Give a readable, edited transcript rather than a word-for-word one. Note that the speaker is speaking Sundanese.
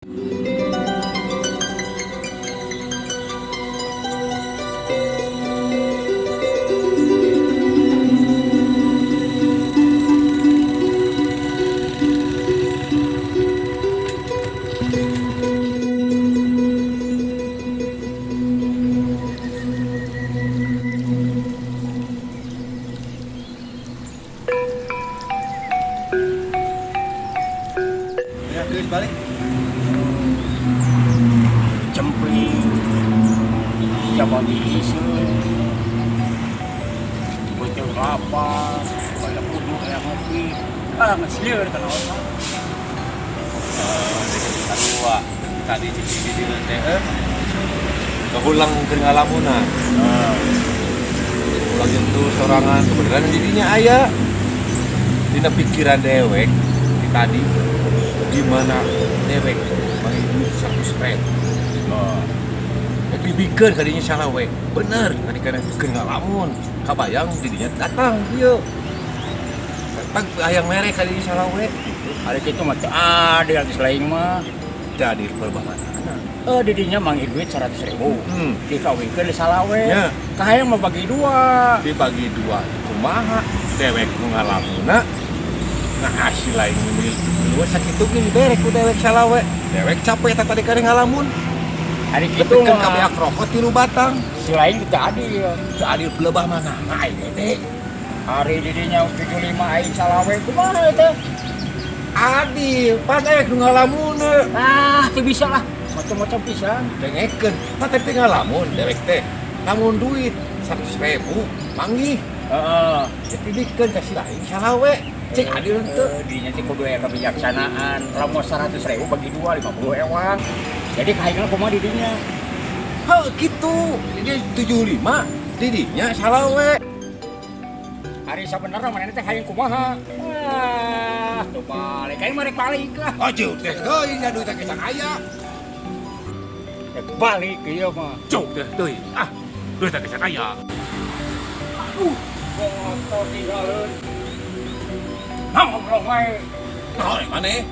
Ya, geus balik. Cempli jabagi iseun beuteung lapar, banyak kudu aya ngopi, ah, geus lieur kana otak. Kedua, tadi cicing di dieu teh kahulang keur ngalamunna. Ulang nyentuh sorangan kebenaran jadinya aya dina pikiran dewek di tadi di mana dewek manggih duit 100 ribu. Oh. Dibikeun kadinya salah we, bener tadi kana keur ngalamun kabayang didinya datang ieu datang hayang mere kadinya salah we gitu. Hari kitu mah teu adil geus lain mah. Jadi perbahasan. Eh, didinya manggih duit 100 ribu, dikawinkeun di salawe. Ya. Kahayang mah bagi dua. Dibagi dua kumaha, dewek nu ngalamunna, nah, hasil lain nu dua sakitu ge dibere ku dewek salawe. Dewek capek tah tadi kare ngalamun. Hari kitu Nepikeun mah ka beak rokok tilu batang. Si lain teu adil. Teu adil pelebah mana aing gede. Hari didinya 75, aing salawe, kumaha teh? Adil pan dewek nu ngalamunna. Ah, teu bisa lah, macam-macam pisan. Dengekeun mah tadi teh ngalamun dewek teh lamun duit 100 ribu manggih, jadi dibikeun ka si lain salawe, cek adil teu? Eh, didinya teh kudu aya kebijaksanaan. Lamun 100 ribu bagi dua 50 ewang, jadi kahayangna kumaha didinya? Heuh, kitu jadi 75 didinya salawe. Hari sabenerna manehna teh hayang kumaha? Ah, tuh balik aing mah, rek balik lah. Oh, jauh teh teuing da duit teh can aya. Rek balik ieu mah. Jauh teh teuing. Ah, duit teh can aya. Aduh, motor tinggalin. Nah, ngobrol wae. Naon maneh?